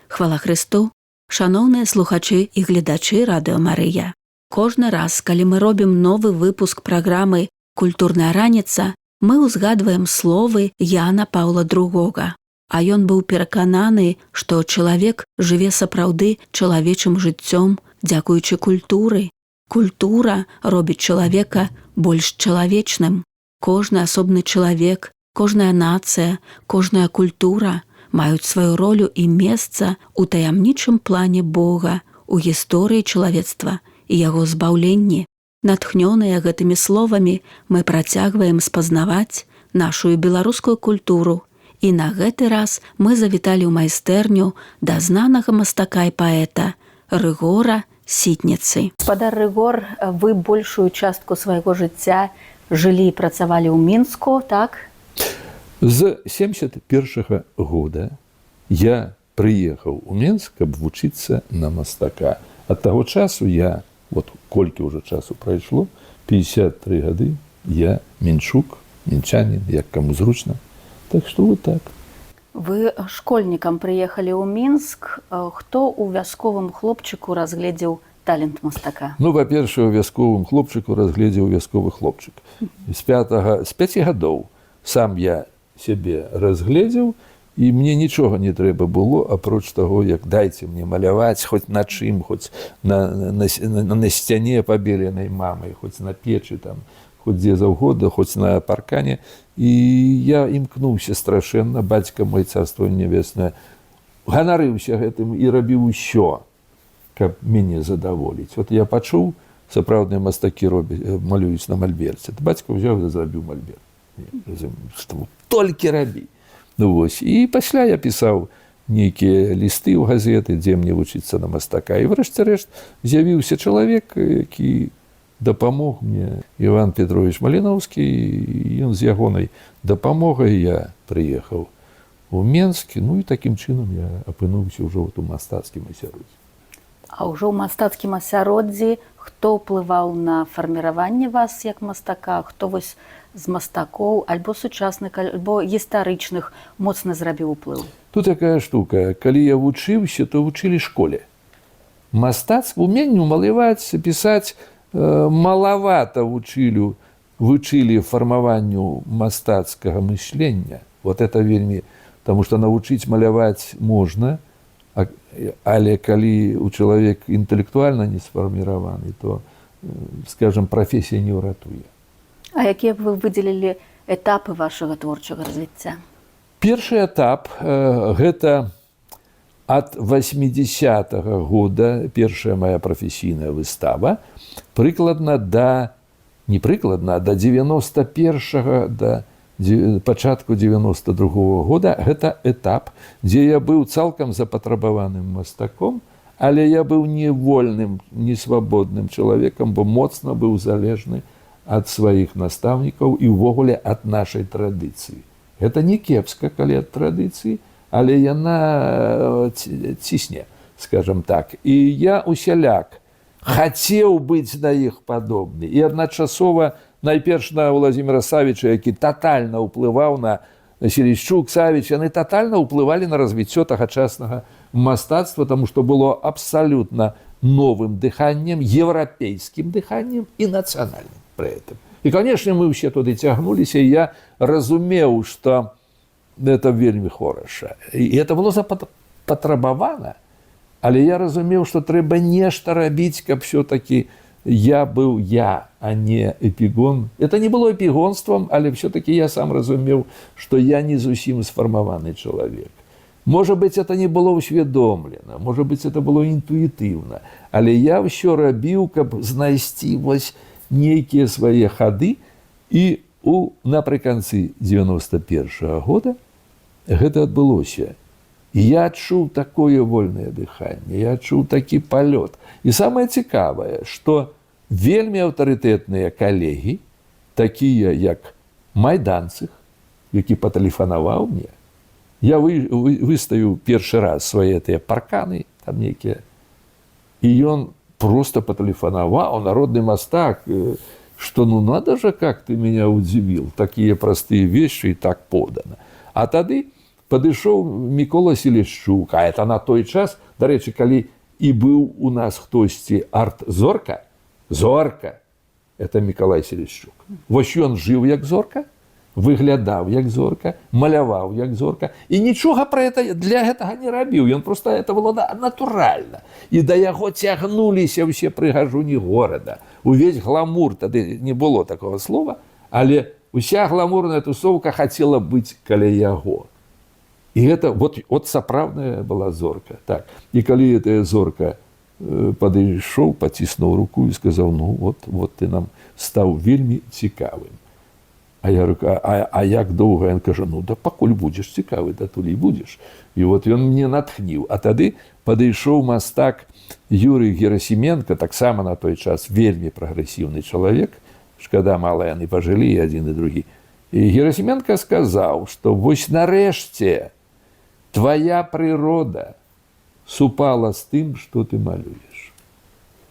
Хвала Хрысту, шаноўныя слухачы і гледачы Радыё Марыя. Кожны раз, калі мы робім новы выпуск праграмы «Культурная раніца», мы ўзгадваем словы Яна Паўла II. А ён быў перакананы, што чалавек жыве сапраўды чалавечым жыццём, дзякуючы культуры. Культура робіць чалавека больш чалавечным. Кожны асобны чалавек, кожная нацыя, кожная культура маюць сваю ролю і месца ў таямнічым плане Бога, у гісторыі чалавецтва і яго збаўленні. Натхнёныя гэтымі словамі, мы працягваем спазнаваць нашу беларускую культуру. І на гэты раз мы завіталі ў майстэрню да знанага мастака і паэта Рыгора Сітніцы. Спадар Рыгор, вы большую частку свайго жыцця жылі і працавалі ў Мінску, так? З 71 года я прыехаў у Менск, каб вучыцца на мастака. Ад таго часу я, вот колькі ўжо часу прайшло, 53 гады, я мінчук, мінчанін, як каму зручна. Так што вот так. Вы школьнікам прыехалі ў Мінск. Хто ў вясковым хлопчыку разгледзеў талент мастака? Ну, па-першае, у вясковым хлопчыку разгледзеў вясковы хлопчык. З 5 гадоў сам я сябе разгледзеў, і мне нічога не трэба было, апроч таго, як дайце мне маляваць хоць на чым, хоць на сцяне, пабеленай мамай, хоць на печы там, хоць дзе заўгодна, хоць на паркане. І я імкнуўся страшэнна, бацька мой, царство небеснае, ганарыўся гэтым і рабіў усё, каб мяне задаволіць. Вот я пачуў, сапраўдныя мастакі робяць, малююць на мальберце. Бацька ўзяў і зрабіў мальберт. Толькі рабі. Ну вось. І пасля я пісаў нейкія лісты ў газеты, дзе мне вучыцца на мастака. І ўрэшце рэшт з'явіўся чалавек, які дапамог мне, Іван Петрович Маліноўскі, і ён, з ягонай дапамогай я прыехаў у Менск, ну і такім чынам я апынуўся ўжо вот у мастацкім асяроддзі. А ўжо ў мастацкім асяроддзі хто ўплываў на фарміраванне вас як мастака, хто вось з мастакоў, альбо сучасных, альбо гістарычных, моцна зрабіў уплыў? Тут такая штука, калі я вучыўся, то вучылі школе. Мастацтва, уменню маляваць, пісаць малавата вучылі фармаванню мастацкага мышлення. Вот это вельмі, потому что навучыць маляваць можна, але калі у чалавек інтэлектуальна не сфарміраваны, то, скажем, прафесія не ўратуе. А якія б вы выдзелілі этапы вашага творчага развіцця? Першы этап гэта ад 80-го года, першая моя прафесійная выстава, прыкладна да, не прыкладна, а да 91, да пачатку 92 -го года, гэта этап, дзе я быў цалкам запатрабаваным мастаком, але я быў не вольным, не свабодным чалавекам, бо моцна быў залежны ад сваіх настаўнікаў і ўвогуле ад нашай традыцыі. Гэта не кепска, калі ад традыцыі, але яна цісне, скажем так. І я усяляк хацеў быць на іх падобны. І адначасова найперш на Владимира Савіча, які татальна ўплываў на Селішчук, Савіч, яны татальна ўплывалі на развіццё тагачаснага мастацтва, таму што было абсалютна новым дыханнем, еўрапейскім дыханнем і нацыянальным пры этом. І, конечно, мы ўсе туды цягнуліся, і я разумеў, што это вельмі хораша. І это было запатрабавана, але я разумеў, што трэба нешта рабіць, каб все-таки я быў я, а не эпігон. Это не было эпігонствам, але все-таки я сам разумеў, што я не зусім сфармаваны чалавек. Можа быць, это не было ўсведомлена, можа быць, это было інтуітыўна, але я ўсё рабіў, каб знайсці вось нейкія свае хады, і напрыканцы 91 -го года гэта адбылося. І я адчуў такое вольнае дыханне, я адчуў такі палёт. І самае цікавае, што вельмі аўтарытэтныя калегі, такія як Майданцых, які патэлефанаваў мне, я выставіў першы раз свае тыя парканы там нейкія, і ён просто патэлефанаваў, народны мастак, что ну надо же, как ты меня удивил, такие простые вещи и так подано. А тады Падышоў Мікола Селяшчук, а это на той час, дарэчы, калі і быў у нас хтосьці арт-зорка, зорка, это Мікалай Селяшчук. Вось ён жыў як зорка, выглядаў як зорка, маляваў як зорка і нічога пра это для гэтага не рабіў. Ён просто, это было натуральна. І да яго цягнуліся ўсе прыгажуні горада. Увесь гламур, тады не было такого слова, але уся гламурная тусоўка хацела быць каля яго. І гэта вот сапраўдная была зорка. Так. І калі гэтая зорка падышоў, паціснуў руку і сказаў: «Ну вот ты нам стаў вельмі цікавым». А я говорю: А як доўга?» Ён кажа: «Ну да пакуль будзеш цікавы, датуль і будзеш». І вот ён мне натхніў. А тады падышоў мастак Юрый Герасіменко, таксама на той час вельмі прагрэсіўны чалавек. Шкада, мала яны пажылі, і адзін, і другі. І Герасіменко сказаў, што вось нарэшце твоя прырода супала з тым, што ты малюеш.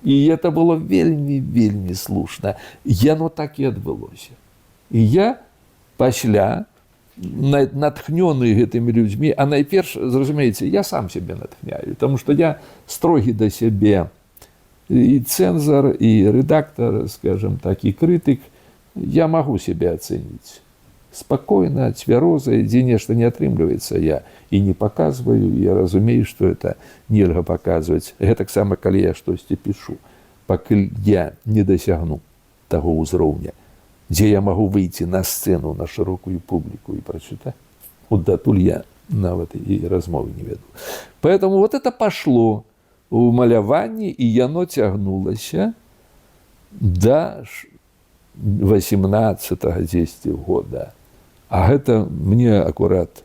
І это было вельмі, вельмі слушна. Яно так і адбылося. І я пасля, натхнёны гэтымі людзьмі, а найперш, зразумееце, я сам сябе натхняю, таму што я строгі да сябе і цэнзар, і рэдактар, скажем так, і крытык, я магу сябе ацэніць. Спакойна, цвяроза, дзе нешта не атрымліваецца, я і не паказваю, я разумею, што это нельга паказваць. Гэтаксама, калі я штосьці пішу, пакуль я не дасягну таго ўзроўня, дзе я магу выйти на сцэну, на шырокую публіку і прачытаць, вот датуль я нават і размовы не веду. Поэтому вот это пошло у маляванні, і яно цягнулася да 18 10 года. А гэта мне акурат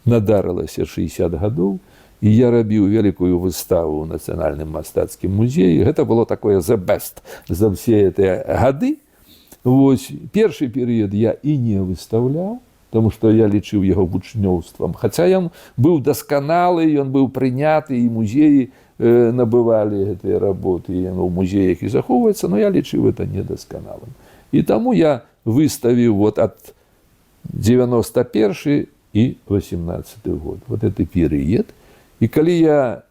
надарылася 60 гадоў, і я рабіў вялікую выставу ў Нацыянальным мастацкім музеі. Гэта было такое the best за все гэтыя гады. Вось першы перыяд я і не выстаўляў, потому что я лічыў яго вучнёўствам. Хаця ён быў дасканалы, ён быў прыняты, і музеі набывалі гэтыя работы, і яно ў музеях і захоўваецца, но я лічыў это недасканалым. І таму я выставіў вот ад 91 і 18 год. Вот это перыяд. І калі я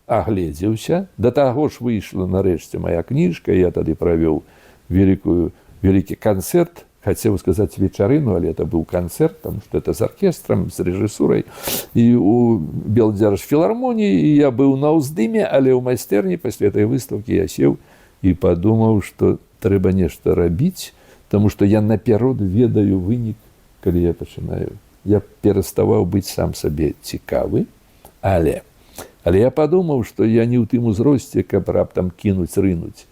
агледзеўся, да таго ж выйшла нарэшце моя кніжка, я тады правёў вялікі канцэрт, хацеў сказаць вечарыну, але это быў канцэрт, там что это з аркестрам, з рэжысурай, і у Белдзяржфілармоніі, і я быў на ўздыме, але ў майстэрні пасля этой выстаўкі я сеў і падумаў, што трэба нешта рабіць, таму што я наперад ведаю вынік, калі я пачынаю. Я пераставаў быць сам сабе цікавы, але я падумаў, што я не ў тым узросце, каб раптам кінуць, рынуць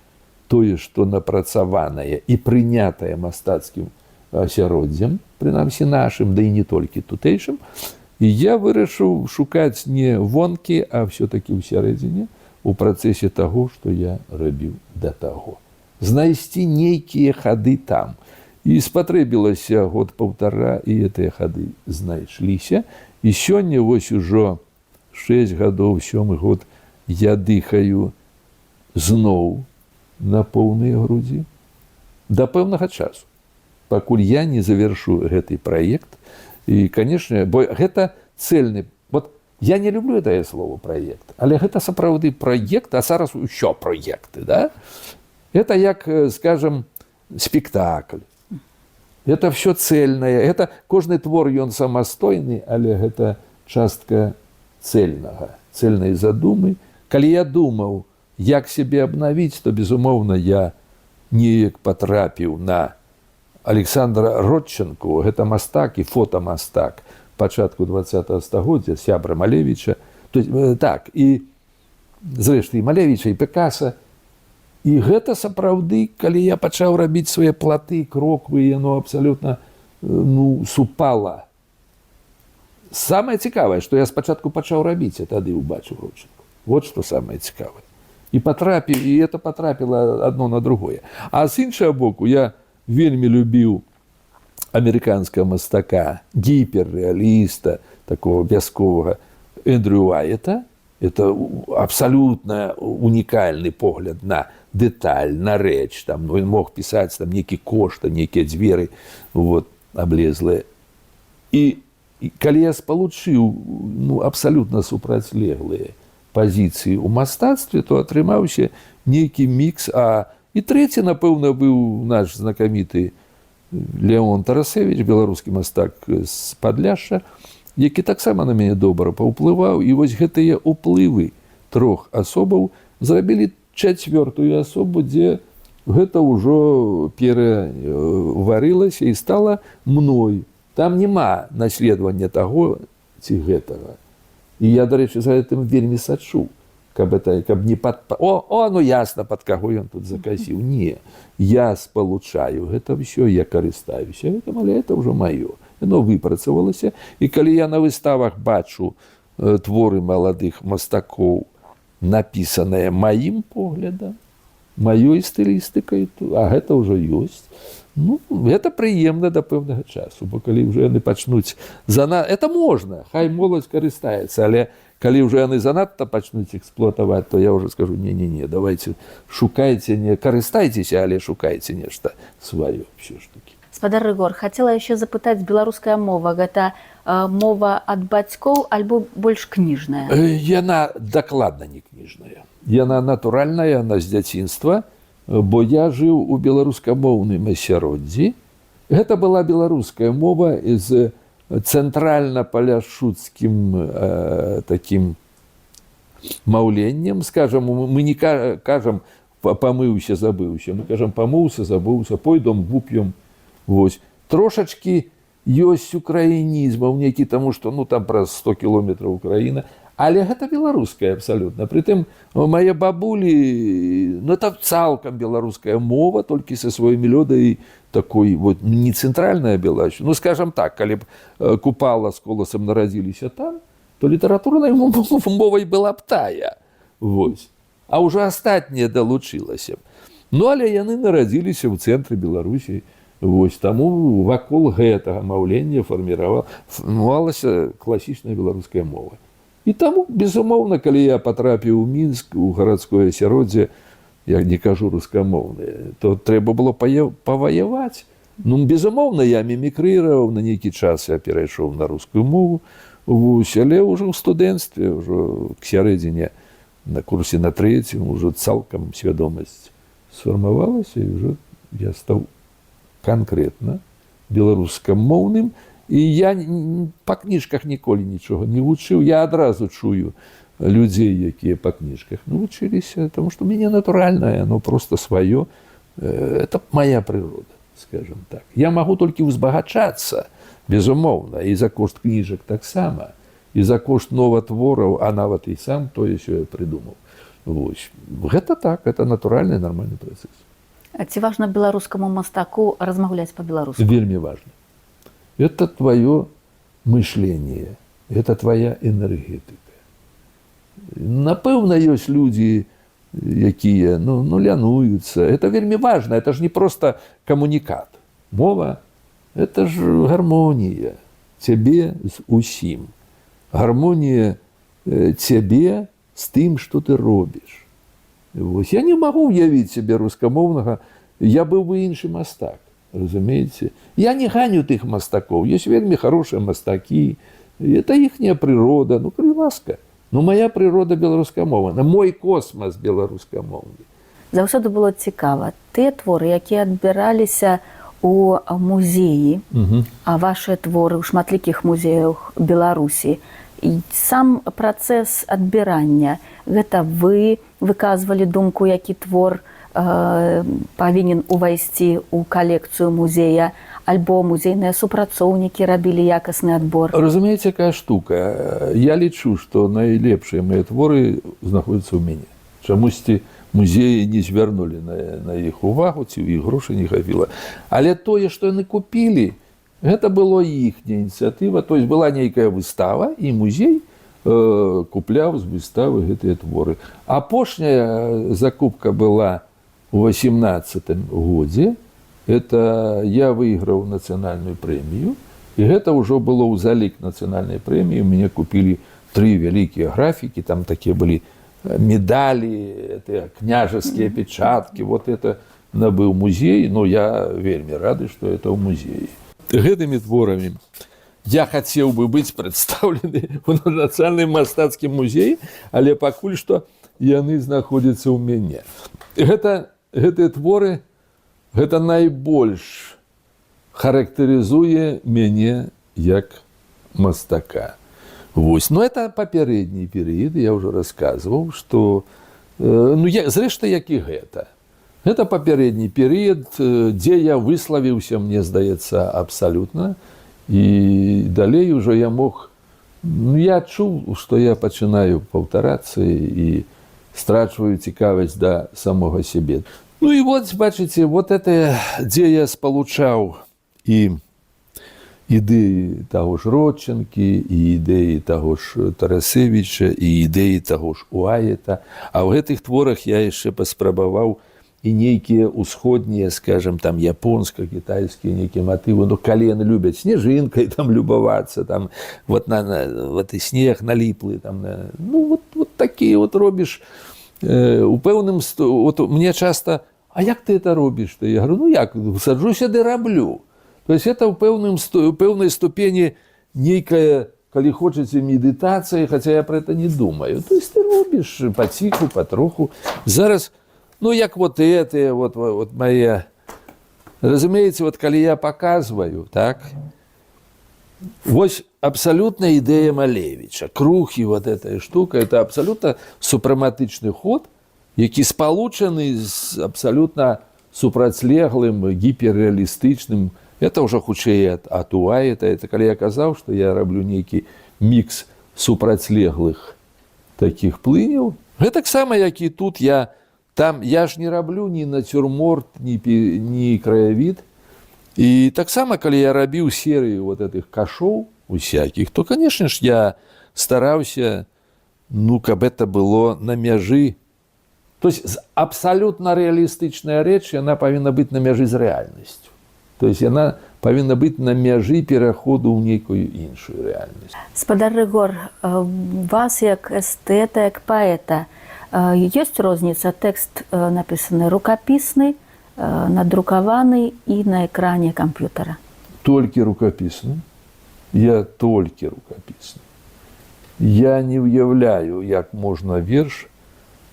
тое, што напрацаванае і прынятае мастацкім асяроддзем, прынамсі нашым, да і не толькі тутэйшым. І я вырашыў шукаць не вонкі, а все-таки ў сярэдзіне, у працэсе таго, што я рабіў да таго. Знайсці нейкія хады там. І спатрэбілася год паўтара, і гэтыя хады знайшліся. І сёння вось ужо 6 гадоў, сёмы год я дыхаю зноў на поўныя грудзі да пэўнага часу, пакуль я не завершу гэты праект. І, конечно, бо гэта цельны, вот я не люблю гэтае слово «праект», але гэта сапраўды праект, а зараз ўсё праекты, да? Это як, скажем, спектакль. Это все цельнае, это кожны твор, ён самастойны, але гэта частка цельнага, цельнай задумы. Калі я думаў, як сябе абнавіць, то, безумоўна, я неяк патрапіў на Александра Родчанку, гэта мастак і фотамастак пачатку 20 стагоддзя, сябра Малевіча, то есть, так, і зрэшты і Малевіча, і Пікаса. І гэта сапраўды, калі я пачаў рабіць свае платы, кроквы, яно абсалютна ну, супала. Самае цікавае, што я спачатку пачаў рабіць, а тады ўбачыў Родчанку. Вот што самае цікавае. І патрапіў, і это патрапіла адно на другое. А з іншага боку, я вельмі любіў амерыканскага мастака, гіперрэаліста, такого вясковага Эндрю Уайта. Это абсалютна унікальны погляд на дэталь, на рэч. Там, ну, ён мог пісаць там нейкі кошт, нейкія дзверы, вот, аблезлыя. І І калі я спалучыў, ну, абсалютна супрацьлеглыя пазіцыі ў мастацтве, то атрымаўся нейкі мікс. А і трэці, напэўна, быў наш знакаміты Леон Тарасевич, беларускі мастак з Падляшша, які таксама на мяне добра паўплываў. І вось гэтыя ўплывы трох асобаў зрабілі чацвёртую асобу, дзе гэта ўжо пераварылася і стала мной. Там няма наследавання таго ці гэтага. І я, дарэчы, за гэтым вельмі сачу, каб это, каб не пад о, о, ну ясна, пад каго ён тут закасіў. Не, я спалучаю гэта ўсё, я карыстаюся гэтым, але это ўжо маё. Яно выпрацавалася. І калі я на выставах бачу творы маладых мастакоў, напісаныя маім поглядам, маёй стылістыкай, а гэта ўжо ёсць, ну, гэта прыемна да пэўнага часу, бо калі ўжо яны пачнуць зана, это можна, хай моладзь карыстаецца, але калі ўжо яны занадта пачнуць эксплуатаваць, то я ўжо скажу: не, не, не, давайте шукайце, не карыстайцеся, але шукайце нешта сваё все ж таки. Спадар Рыгор, хацела яшчэ запытаць: беларуская мова — гэта мова ад бацькоў альбо больш кніжная? Яна дакладна не кніжная. Яна натуральная, яна з дзяцінства, бо я жыў у беларускамоўным асяроддзі. Гэта была беларуская мова з цэнтральна-паляшуцкім такім маўленнем, скажем, мы не кажам «памыўся, забыўся», мы кажам «памыўся, забыўся», «пойдом вуп'ём». Вось. Трошачкі ёсць украінізмаў нейкі, таму што, ну, там праз 100 кіલોметраў Украіна, але гэта беларуская абсалютна. Прытым мае бабулі, ну, это цалкам беларуская мова, толькі са сваёй мелодыяй такой вот, не цэнтральная Беларусь. Ну, скажем так, калі б Купала з Коласам нарадзіліся там, то літаратурная мовай была б тая. Вось. А ўжо астатняе далучылася б. Ну, але яны нарадзіліся ў цэнтры Беларусі. Вось таму вакол гэтага маўлення фарміравалася класічная беларуская мова. І таму, безумоўна, калі я патрапіў у Мінск, у гарадское асяроддзе, я не кажу рускамоўнае, то трэба было паваяваць. Ну, безумоўна, я мімікрыраваў, на нейкі час я перайшоў на рускую мову, вось, але ўжо ў студэнцтве, ўжо к сярэдзіне, на курсе на трэцім, ужо цалкам свядомасць сфармавалася, і ўжо я стаў канкрэтна беларускамоўным. І я па кніжках ніколі нічога не вучыў. Я адразу чую людзей, якія па кніжках навучыліся, тому што у мяне натуральнае, оно просто сваё. Это моя прырода, скажем так. Я магу толькі ўзбагачацца, безумоўна, і за кошт кніжак таксама, і за кошт новатвораў, а нават і сам тое сёе прыдумаў. Вось. Гэта так, это натуральны, нармальны працэс. А ці важна беларускаму мастаку размаўляць па-беларуску? Вельмі важна. Это твоё мышление, это твоя энергетыка. Напэўна, ёсць людзі, якія, ну, лянуюцца. Это вельмі важна, это ж не просто камунікат. Мова — это ж гармонія цябе з усім. Гармонія цябе з тым, што ты робіш. Вось. Я не магу ўявіць сябе рускамоўнага, я быў бы іншы мастак, разумееце? Я не ганю тых мастакоў, ёсць вельмі хорошыя мастакі, это іхняя прырода, ну, калі ласка. Ну, моя прырода беларускамоўная, мой космас беларускамоўны. Заўсёды было цікава. Тыя творы, якія адбіраліся у музеі, а вашыя творы ў шматлікіх музеях Беларусі, і сам працэс адбірання — гэта вы выказвалі думку, які твор павінен увайсці ў калекцыю музея, альбо музейныя супрацоўнікі рабілі якасны адбор? Разумееце, якая штука? Я лічу, што найлепшыя мае творы знаходзяцца ў мяне. Чамусьці музеі не звярнулі на іх увагу, ці ў іх грошай не хапіла. Але тое, што яны купілі, гэта было іхняя ініцыятыва, то есть была нейкая выстава, і музей купляў з выставы гэтыя творы. Апошняя закупка была ў 18 годзе. Это я выйграў нацыянальную прэмію, і гэта ўжо было ў залік нацыянальнай прэміі. У мяне купілі тры вялікія графікі, там такія былі медалі, это княжескія печаткі, вот это набыў музей, но я вельмі рады, што это ў музеі. Гэтымі творамі Я хацеў бы быць прадстаўлены ў Нацыянальным мастацкім музеі, але пакуль што яны знаходзяцца ў мяне. Гэтыя творы, гэта найбольш характарызуе мяне як мастака. Вось. Но это папярэдні перыяд, я ўжо расказваў, што ну, я, зрэшты, як і гэта. Гэта папярэдні перыяд, дзе я выславіўся, мне здаецца, абсалютна. І далей ужо я мог, ну, я адчуў, што я пачынаю паўтарацца і страчваю цікавасць да самога сябе. Ну і вот, бачыце, вот это, дзе я спалучаў і ідэі таго ж Родчанкі, і ідэі таго ж Тарасевіча, і ідэі таго ж Уаета. А ў гэтых творах я яшчэ паспрабаваў і нейкія ўсходнія, скажем, там японска-кітайскія нейкія матывы, ну, калі яны любяць снежынкай там любавацца, там вот вот і снег наліплы там, ну, вот такія вот робіш у пэўным, вот мне часто: «А як ты это робіш?» То я говорю: «Ну як, саджуся ды раблю». То есть это ў пэўнай ступені нейкая, калі хочаце, медытацыя, хотя я про это не думаю. То есть ты робіш паціху, патроху. Зараз, ну, як вот это, вот мае, разумееце, вот калі я показываю, так, вось абсалютная ідэя Малевіча, круг і вот эта штука, это абсалютна супрэматычны ход, які спалучаны з абсалютна супрацьлеглым гіперрэалістычным, это ўжо хутчэй ад Уаета, это калі я казаў, што я раблю нейкі мікс супрацьлеглых такіх плыняў. Гэтаксама, як і тут я там, я ж не раблю ні нацюрморт, ні краявід. І таксама, калі я рабіў серыю вот этих кашоў усякіх, то, конечно ж, я стараўся, ну, каб это было на мяжы. То есть абсалютна рэалістычная рэч, яна павінна быць на мяжы з рэальнасцю. То есть яна павінна быць на мяжы пераходу ў нейкую іншую рэальнасць. Спадар Рыгор, вас як эстэта, як паэта, ёсць розніца: тэкст, напісаны рукапісны, надрукаваны і на экране камп'ютара? Толькі рукапісны. Я толькі рукапісны. Я не ўяўляю, як можна верш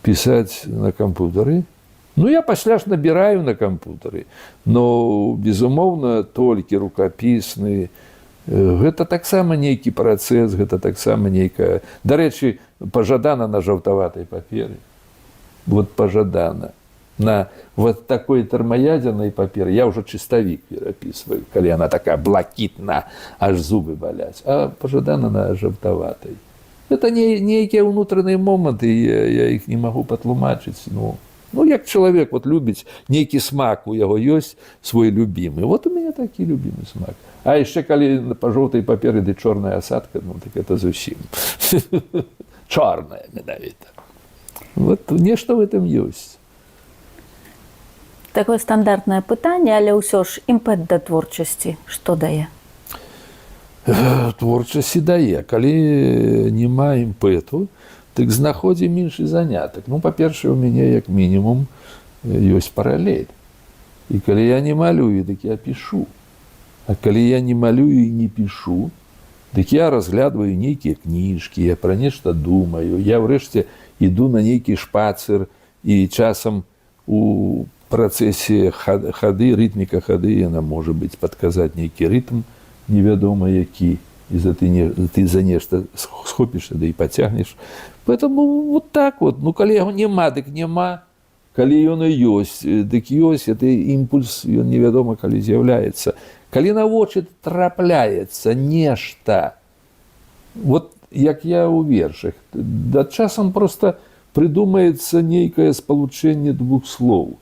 пісаць на кампутары. Ну, я пасля ж набіраю на кампутары, но, безумоўна, толькі рукапісны. Гэта таксама нейкі працэс, гэта таксама нейкая. Дарэчы, пажадана на жаўтаватай паперы. Вот пажадана. На вот такой тэрмаядзернай паперы, я ўжо чыставік перапісваю, калі яна такая блакітна, аж зубы баляць, а пажадана на жаўтаватай. Это не, нейкія ўнутраныя моманты, я іх не магу патлумачыць. Ну, як чалавек вот любіць нейкі смак, у яго ёсць свой любімы. Вот у мяне такі любімы смак. А яшчэ калі па жоўтай паперы ды чорная асадка, ну так это зусім чорная менавіта. Вот нешта в этом ёсць. Такое стандартнае пытанне, але ўсё ж: імпэт да творчасці што дае? Творчасці дае. Калі няма імпэту, дык знаходзім іншы занятак. Ну, па-першае, у мяне як мінімум ёсць паралель. І калі я не малюю, дык я пішу. А калі я не малюю і не пішу, дык я разглядваю нейкія кніжкі, я пра нешта думаю, я ўрэшце іду на нейкі шпацыр, і часам у працэсе хады, рытміка хады, яна можа быць падказаць нейкі рытм, невядома які, і за ты, не, ты за нешта схопішся да і пацягнеш. Поэтому вот так вот, ну, калі яго няма, дык няма. Калі ён і ёсць, дык ёсць, это імпульс, ён невядома калі з'яўляецца. Калі на вочы трапляецца нешта, вот як я ў вершах, да, часам просто прыдумаецца нейкае спалучэнне двух слоў,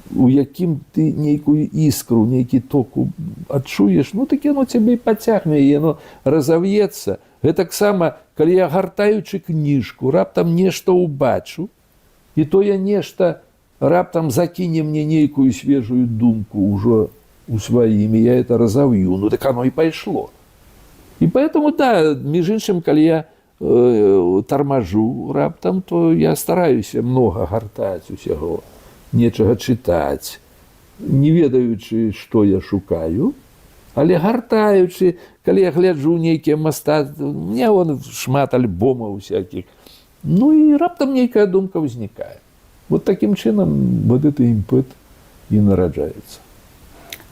у якім ты нейкую іскру, нейкі ток адчуеш, ну так яно цябе і пацягне, і яно разаўецца. Гэтаксама, калі я, гартаючы кніжку, раптам нешта ўбачу, і тое нешта раптам закіне мне нейкую свежую думку ўжо у сваім, і я это разаўю, ну так оно і пайшло. І поэтому, да, між іншым, калі я тармажу раптам, то я стараюся многа гартаць усяго, нечага чытаць, не ведаючы, што я шукаю, але Але гартаючы, калі я гляджу нейкія маста, у меня вон шмат альбомаў всяких. Ну і раптам нейкая думка ўзнікае. Вот такім чынам вот это імпэт і нараджаецца.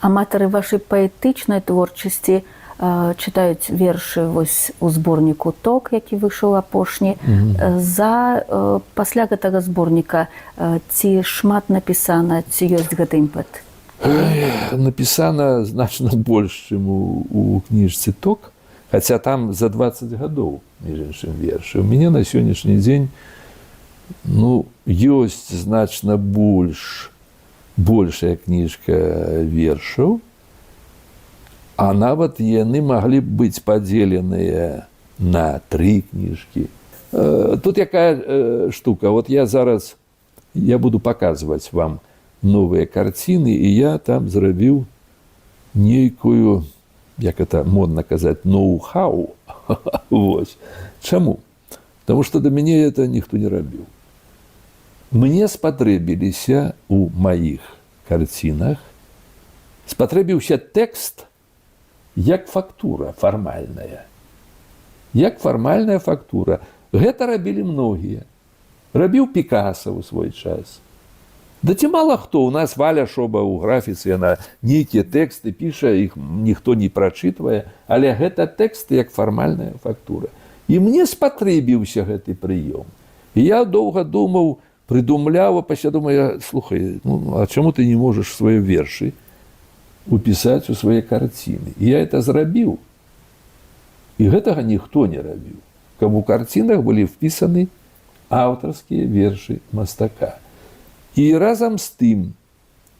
Аматары вашай паэтычнай творчасці чытаюць вершы вось у зборніку «Ток», які выйшаў апошні. За пасля гэтага зборніка ці шмат напісана, ці ёсць гэты імпэт? Напісана значна больш, чым у кніжцы «Ток», хаця там за 20 гадоў, між іншым, вершы. У мяне на сённяшні дзень, ну, ёсць значна большая кніжка вершаў, а нават яны маглі б быць падзеленыя на тры кніжкі. Тут якая штука: вот я зараз, я буду паказваць вам новыя карціны, і я там зрабіў нейкую, як это модна казаць, ноу-хау. Вось. Чаму? Таму што да мяне это ніхто не рабіў. Мне спатрэбіліся у маіх карцінах, спатрэбіўся тэкст як фактура фармальная. Як фармальная фактура. Гэта рабілі многія. Рабіў Пікаса ў свой час. Да ці мала хто. У нас Валя Шоба ў графіцы, яна нейкія тэксты піша, іх ніхто не прачытвае, але гэта тэксты як фармальная фактура. І мне спатрэбіўся гэты прыём. І я доўга думаў, прыдумляў, а пасля думаю: «Слухай, ну, а чаму ты не можаш свае вершы упісаць у свае карціны?» І я это зрабіў. І гэтага ніхто не рабіў. Каб у карцінах былі впісаны аўтарскія вершы мастака. І разам з тым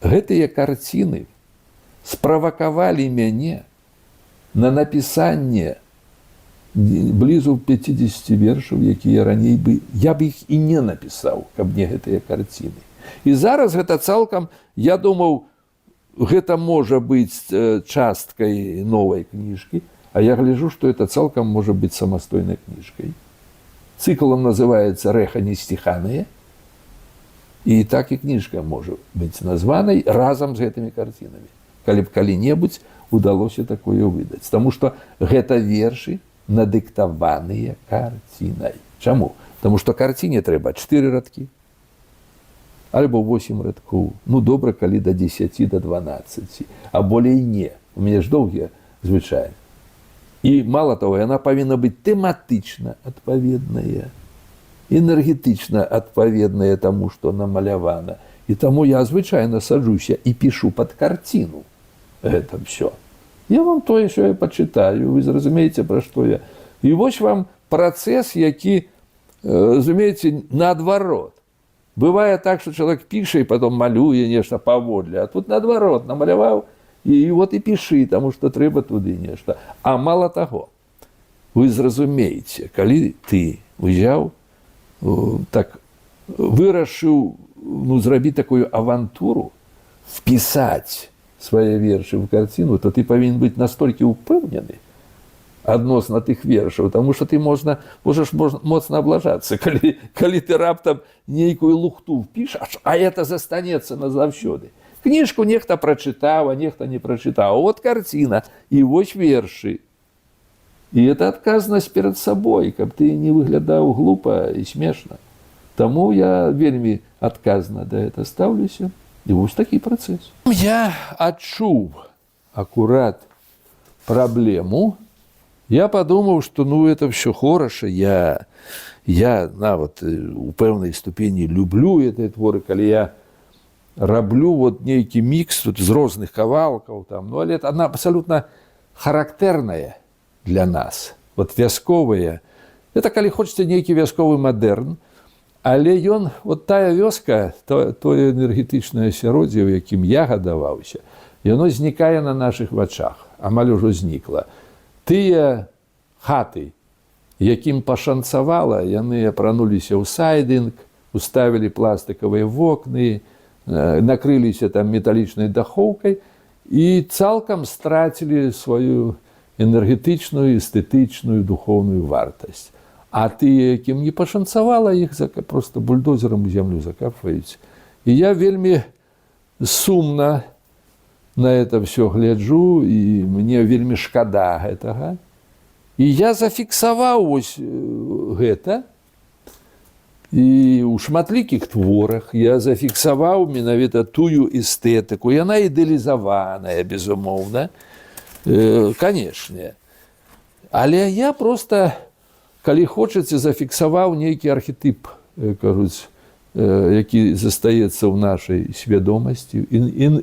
гэтыя карціны справакавалі мяне на напісанне блізу 50 вершаў, якія раней бы я б іх і не напісаў, каб не гэтыя карціны. І зараз гэта цалкам, я думаў, гэта можа быць часткай новай кніжкі, а я гляжу, што это цалкам можа быць самастойнай кніжкай. Цыклам называецца «Рэха несціханыя». І так і кніжка можа быць названай разам з гэтымі карцінамі. Калі б калі-небудзь удалося такое выдаць. Таму што гэта вершы, надыктаваныя карцінай. Чаму? Таму што карціне трэба 4 радкі альбо 8 радкоў. Ну добра, калі да 10, до 12, а болей не. У мяне ж доўгія звычайна. І мала того, яна павінна быць тэматычна адпаведная, энергетычна адпаведная таму, што намалявана. І таму я звычайна саджуся і пішу пад карціну гэта все. Я вам тое, що я пачытаю, вы зразумееце, пра што я. І вось вам працэс, які, разумееце, наадварот. Бывае так, што чалавек піша і потом малюе нешта паводле, а тут наадварот: намаляваў і вот і пішы, таму што трэба туды нешта. А мала таго, вы зразумееце, калі ты узяў, так вырашыў, ну, зрабіць такую авантуру, впісаць свае вершы ў карціну, то ты павінен быць настолькі ўпэўнены адносна тых вершаў, таму што ты можаш моцна аблажацца, калі ты раптам нейкую лухту впішаш, а это застанецца назаўсёды. Кніжку нехта прачытаў, а нехта не прачытаў. Вот карціна і вось вершы. І это адказнасць перад сабой, каб ты не выглядаў глупа і смешна. Таму я вельмі адказна да это стаўлюся. І вось такі працэс. Я адчуў акурат праблему. Я падумаў, што, ну, это все хораша, я нават у пэўнай ступені люблю гэтыя творы, калі я раблю вот нейкі мікс тут з розных кавалкаў там, ну, але она абсалютна характэрная для нас. Вот вясковыя. Это калі хочаце нейкі вясковы мадэрн, але ён, вот тая вёска, тое энергетычнае асяроддзе, у якім я гадаваўся, яно знікае на нашых вачах, амаль ужо знікла. Тыя хаты, якім пашанцавала, яны апрануліся ў сайдынг, уставілі пластыкавыя вокны, накрыліся там металічнай дахоўкай і цалкам страцілі сваю энергетычную, эстэтычную, духоўную вартасць. А тыя, якім не пашанцавала, іх просто бульдозерам у зямлю закапваюць. І я вельмі сумна На это все гляджу, і мне вельмі шкада гэтага. І я зафіксаваў вось гэта. І ў шматлікіх творах я зафіксаваў менавіта тую эстэтыку. Яна ідэалізаваная, безумоўна, канешне. Але я просто, калі хочаце, зафіксаваў нейкі архетып, кажуць, які застаецца ў нашай свядомасці,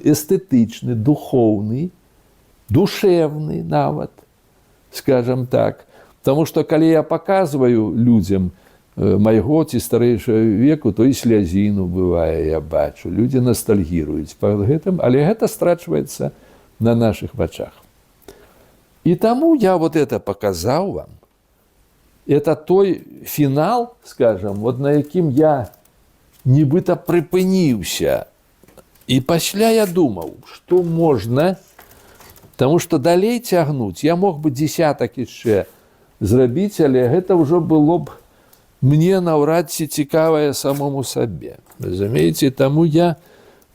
эстэтычны, духоўны, душевны нават, скажем так. Таму што калі я паказваю людзям майго ці старэйшага веку, то і слязіну бывае, я бачу. Людзі ностальгіруюць па гэтым, але гэта страчваецца на нашых вачах. І таму я вот это показаў вам. Это той фінал, скажем, вот на якім я нібыта прыпыніўся. І пасля я думаў, што можна, таму што далей цягнуць я мог бы десятак яшчэ зрабіць, але гэта ўжо было б мне наўрад ці цікавае самому сабе. Разумееце, таму я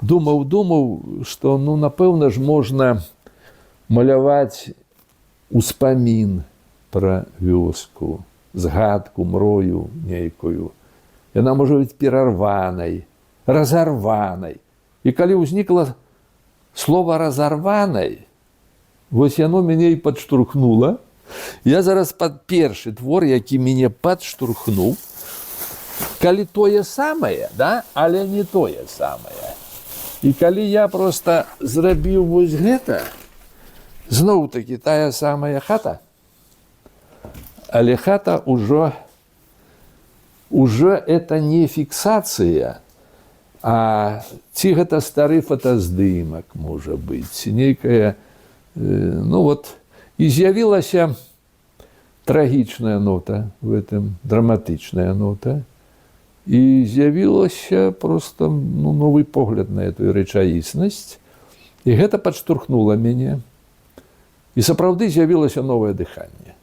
думаў, думаў, што, ну, напэўна ж, можна маляваць успамін пра вёску, згадку, мрою нейкую. Яна можа быць перарванай, разарванай. І калі ўзнікла слова «разарванай», вось яно мяне і падштурхнула. Я зараз пад першы твор, які мяне падштурхнуў, калі тое самае, да, але не тое самае. І калі я просто зрабіў вось гэта, зноў-такі тая самая хата, але хата ўжо это не фіксацыя, а ці гэта стары фотаздымак можа быць, ці нейкая, ну вот, і з'явілася трагічная нота в этом, драматычная нота, і з'явілася просто, ну, новы погляд на эту рэчаіснасць, і гэта падштурхнула мяне. І сапраўды з'явілася новае дыханне.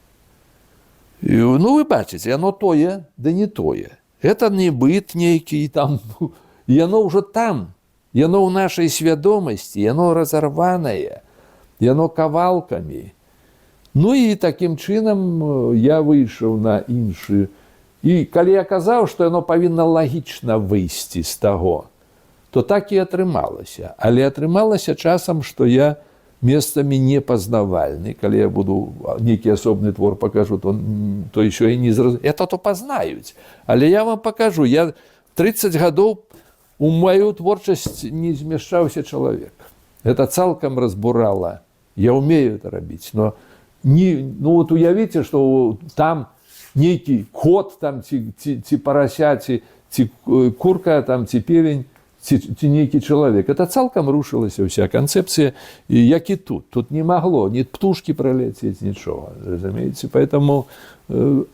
І, ну, вы бачыце, яно тое, да не тое. Это не быт нейкі там, яно ўжо там, яно ў нашай свядомасці, яно разарванае, яно кавалкамі. Ну і такім чынам я выйшаў на іншы. І калі я казаў, што яно павінна лагічна выйсці з таго, то так і атрымалася. Але атрымалася часам, што я месцамі непазнавальны. Калі я буду нейкі асобны твор пакажу, то еще і не зраз... это то пазнаюць. Але я вам пакажу, я 30 гадоў у маю творчасць не змяшчаўся чалавек. Это цалкам разбурала. Я умею это рабіць, но не, ну вот уявіце, что там нейкі кот там ці парася, ці курка там, ці певень, ці нейкі чалавек. Это цалкам рушылася ўся канцэпцыя, і як і тут. Тут не магло ні птушкі праляцець, нічога, разумееце. Поэтому,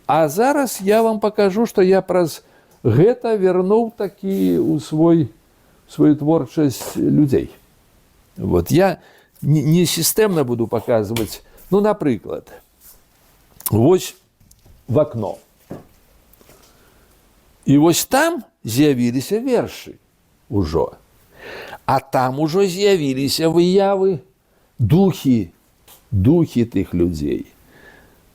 а зараз я вам покажу, что я праз гэта вярнуў такі у сваю творчасць людзей. Вот я не сістэмна буду показывать, ну, напрыклад, вось в окно. І вось там з'явіліся вершы ўжо. А там ужо з'явіліся выявы, духі, духі тых людзей.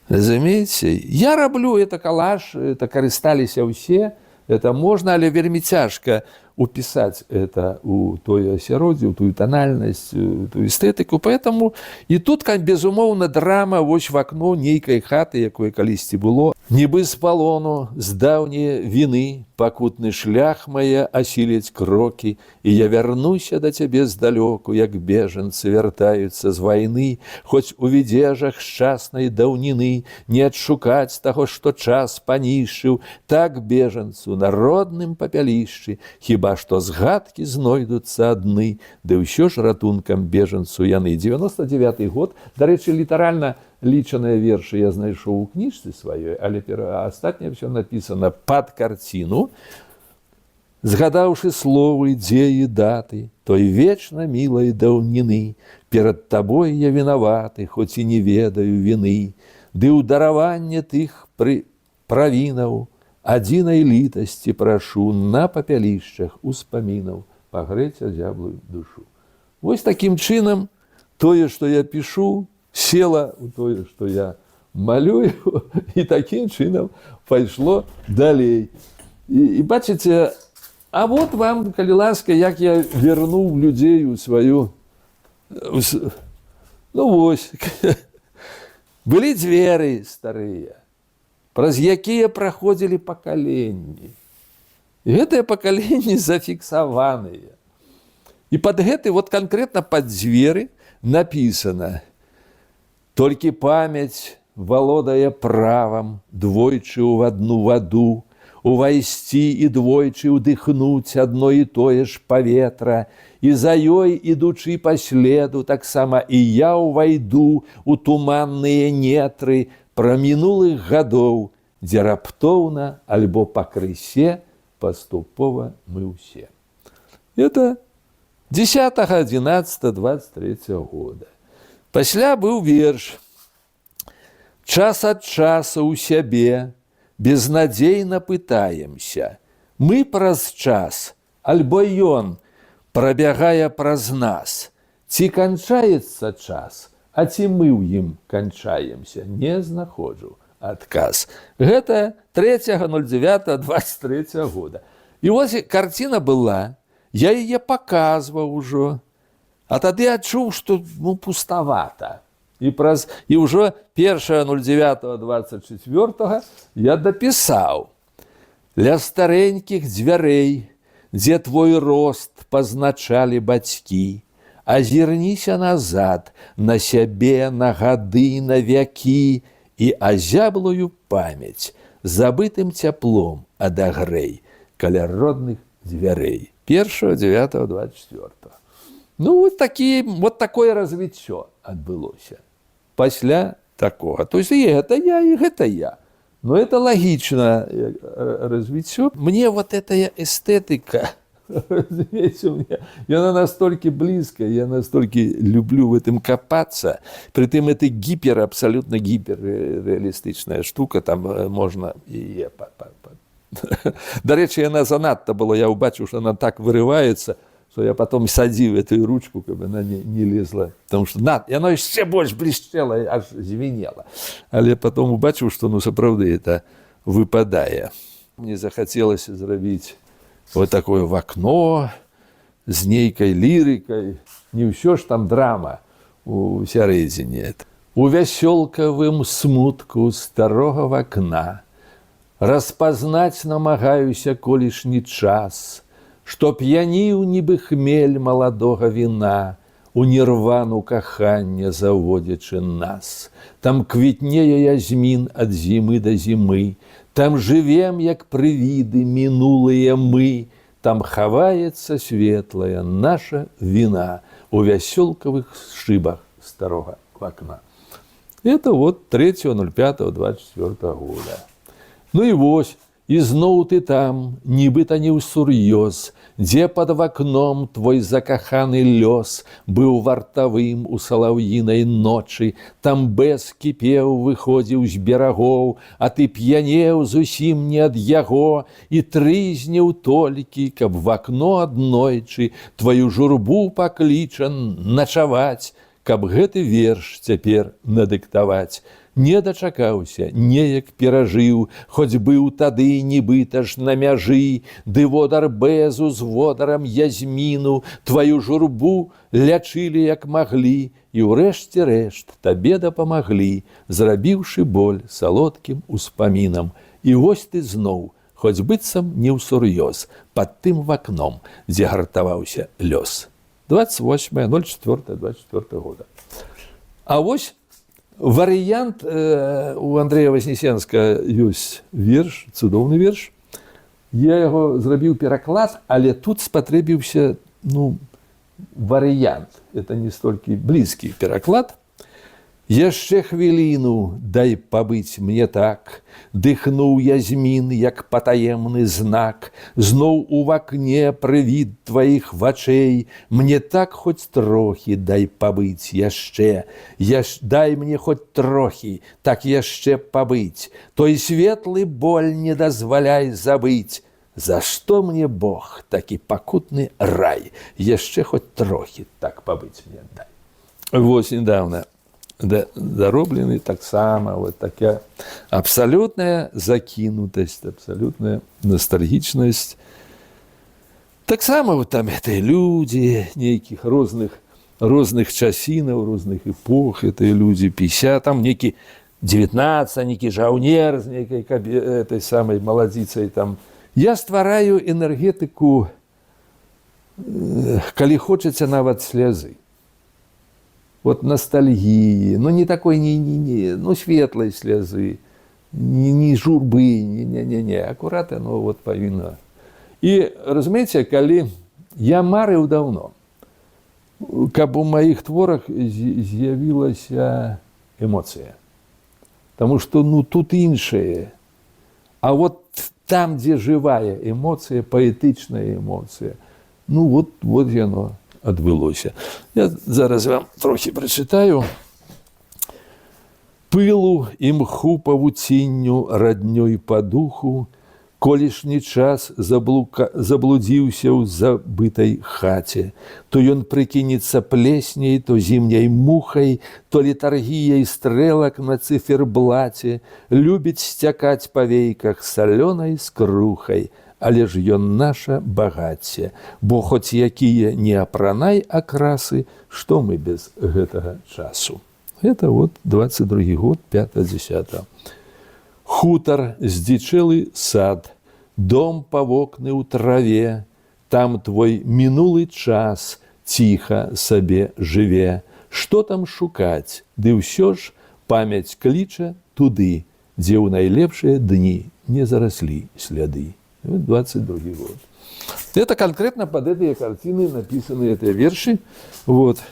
Разумееце, я раблю это калаж, это карысталіся ўсе, это можна, але вельмі цяжка упісаць это у тое асяроддзе, у тую танальнасць, у тую эстэтыку. Поэтому і тут, безумоўна, драма, вось в окно нейкай хаты, якое калісьці было. Нібы з палону, з даўняе віны, пакутны шлях мае асіляць крокі, і я вярнуся да цябе здалёку, як бежанцы вяртаюцца з вайны, хоць у відзежах шчаснай даўніны не адшукаць таго, што час панішчыў, так бежанцу на родным папялішчы, хіба што згадкі знойдуцца адны, ды ўсё ж ратункам бежанцу яны. 99 год, дарэчы, літаральна лічаныя вершы я знайшоў у кніжцы сваёй, але астатняе все напісана пад карціну. Згадаўшы словы, дзеі, даты той вечна мілай даўніны, перад табой я вінаваты, хоць і не ведаю віны, ды ў дараванне тых пры правінаў адзінай літасці прашу на папялішчах успамінаў пагрэць азяблую душу. Вось такім чынам. Тое, што я пішу, села ў тое, што я малюю, і такім чынам пайшло далей. І бачыце, а вот вам, калі ласка, як я вярнуў людзей у сваю. Ну вось. Былі дзверы старыя, праз якія праходзілі пакаленні. І гэтыя пакаленні зафіксаваныя. І пад гэты, вот конкретно пад дзверы написано: «Толькі памяць валодае правам двойчы ў адну ваду увайсці і двойчы ўдыхнуць адно і тое ж паветра, і за ёй ідучы па следу, таксама і я ўвайду у туманныя нетры прамінулых гадоў, дзе раптоўна альбо пакрысе паступова мы ўсе». Это 10 11 23 года. Пасля быў верш: «Час ад часу ў сябе безнадзейна пытаемся: мы праз час, альбо ён прабягае праз нас? Ці канчаецца час, а ці мы ў ім канчаемся? Не знаходжу адказ». Гэта 3.09.23 года. І вось карціна была, я яе паказваў ужо, а тады адчуў, што, ну, пуставата. І ўжо 1.09.24 я дапісаў: «Ля старэнькіх дзвярэй, дзе твой рост пазначалі бацькі, азірніся назад на сябе, на гады, на вякі і азяблую памяць забытым цяплом адагрэй каля родных дзвярэй». 1.9.24. Ну, вот такое развіццё адбылося пасля такога. То есть і гэта я, і гэта я. Но это лагічна развіццё. Мне вот эта эстэтыка, разумееце, мне, яна настолькі блізкая, я настолькі люблю в этом копаться. Притым это абсолютно гіперрэалістычная штука, там можна яе. Дарэчы, яна занадта было, я ўбачыў, што она так вырываецца, что я потом садзіў эту ручку, каб она не лезла. Потому что яно яшчэ больш блішчэла, аж звенела. Але потом убачыў, што, ну, сапраўды это выпадае. Мне захацелася зрабіць вот такое в окно з нейкай лірыкай. Не ўсё ж там драма у сярэдзіне. «У вясёлкавым смутку старога вакна распазнаць намагаюся колішні час, што п'яніў, нібы хмель маладога віна, у нірвану кахання заводзячы нас. Там квітнее язмін ад зімы да зімы, там жывем, як прывіды мінулыя мы, там хаваецца светлая наша віна у вясёлкавых шыбах старога вакна». Это вот 3.05.24 года. Ну і вось, ізноў ты там, нібыта не ўсур'ёз, дзе пад вакном твой закаханы лёс быў вартавым у салаўінай ночы, там бэз кіпеў, выходзіў з берагоў, а ты п'янеў зусім не ад яго і трызніў толькі, каб в акно аднойчы тваю журбу пакліча начаваць, каб гэты верш цяпер надыктаваць. Не дачакаўся, неяк перажыў, хоць быў тады нібыта ж на мяжы, ды водар бэзу з водарам язміну тваю журбу лячылі як маглі і ўрэшце рэшт табе дапамаглі, зрабіўшы боль салодкім успамінам. І вось ты зноў, хоць быццам не ўсур'ёз, пад тым вакном, дзе гартаваўся лёс. 28.04.24 года. А вось варыянт, у Андрэя Вазнесенска ёсць верш, цудоўны верш. Я яго зрабіў пераклад, але тут спатрэбіўся, ну, варыянт. Это не столькі блізкі пераклад. «Яшчэ хвіліну дай пабыць мне так, дыхнуў язмін, як патаемны знак, зноў у вакне прывід тваіх вачэй, мне так хоць трохі дай пабыць яшчэ, дай мне хоць трохі так яшчэ пабыць, той светлы боль не дазваляй забыць, за што мне, Бог, такі пакутны рай, яшчэ хоць трохі так пабыць мне дай». Вось недавно дароблены таксама вот такая абсалютная закінутасць, абсалютная ностальгічнасць. Таксама вот там гэтыя людзі нейкіх розных часінаў, розных эпох, гэтыя людзі 50, там нейкі 19, нейкі жаўнер з нейкай этой самай маладзіцай там. Я ствараю энергетыку, калі хочаце, нават слязы. Вот ностальгии, но не такой, не, не, не, ну, светлой слязы, не журбы, не, не, не, не, акурат оно вот павінна. І, разумееце, калі я марыў даўно, каб у маіх творах з'явілася эмоцыя. Таму што, ну, тут іншае. А вот там, дзе жывая эмоцыя, паэтычная эмоцыя, ну вот яно адбылося. Я зараз вам трохі прачытаю. Пылу і мху павуцінню, раднёй па духу, колішні час заблудзіўся ў забытай хаце. То ён прыкінецца плесняй, то зімняй мухай, то летаргіяй стрэлак на цыферблаце, любіць сцякаць па вейках салёнай скрухай, але ж ён наша багацце, бо хоць якія не апранай акрасы, што мы без гэтага часу. Это вот 22 год, 5-10. Хутар, здзічэлы сад, дом па вокны ў траве, там твой мінулы час ціха сабе жыве. Што там шукаць, ды ўсё ж памяць кліча туды, дзе ў найлепшыя дні не зараслі сляды. Вот 22 год. Это конкретно под эти картины написаны эти вершы. Вот.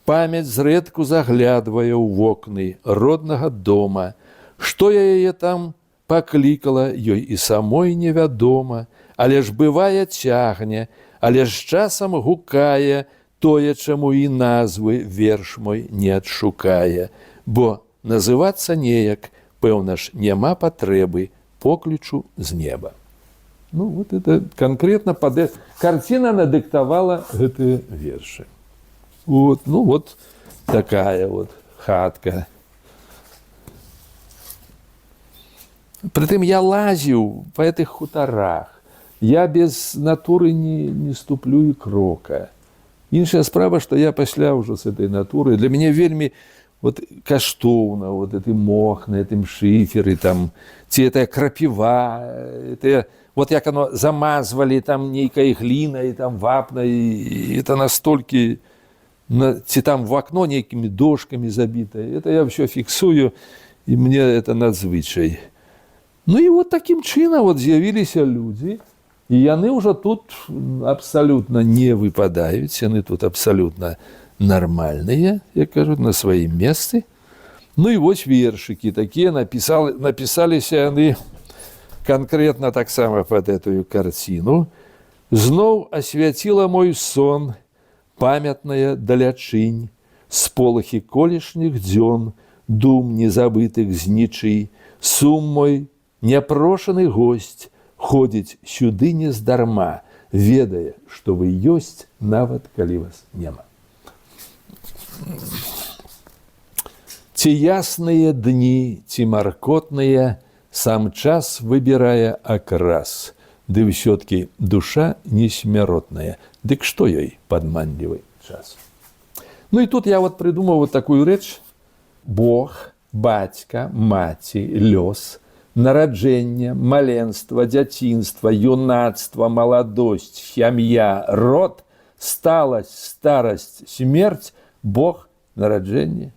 Памяць зрэдку заглядвае ў вокны роднага дома. Што я яе там паклікала, ёй і самой невядома, але ж бывае цягне, але ж часам гукае тое, чаму і назвы верш мой не адшукае, бо называцца неяк, пэўна ж, няма патрэбы поклічу з неба. Ну, вот это конкретно картина надыктавала гэтыя вершы. Вот, ну вот такая вот хатка. Прытым я лазіў па гэтых хутарах. Я без натуры не ступлю і крока. Іншая справа, што я пасля ўжо з этой натуры, для мяне вельмі вот каштоўна вот гэты мох на гэтым шыферы там, ці гэтая крапіва, это, вот як оно замазвалі там нейкай глінай, там вапнай, і это настолькі, ці там в окно нейкімі дошкамі забітае. Это я ўсё фіксую, і мне это надзвычай. Ну і вот такім чынам вот з'явіліся людзі, і яны ўжо тут абсалютна не выпадаюць, яны тут абсалютна нармальныя, як кажуць, на сваім месцы. Ну і вось вершыкі такія напісаліся яны канкрэтна таксама пад гэтую карціну. Зноў асвяціла мой сон памятная далячынь, сполахі колішніх дзён, дум незабытых знічы, сум мой няпрошаны госць ходзіць сюды нездарма, ведае, што вы ёсць, нават калі вас няма. Ці ясныя дні, ці маркотныя, сам час выбірае акрас, ды ўсё-ткі душа несмяротная, дык што ёй падманлівы час. Ну і тут я вот прыдумаў вот такую рэч: Бог, бацька, маці, лёс, нараджэнне, маленства, дзяцінства, юнацтва, маладосць, сям'я, род, сталасць, старасць, смерць, Бог, нараджэнне,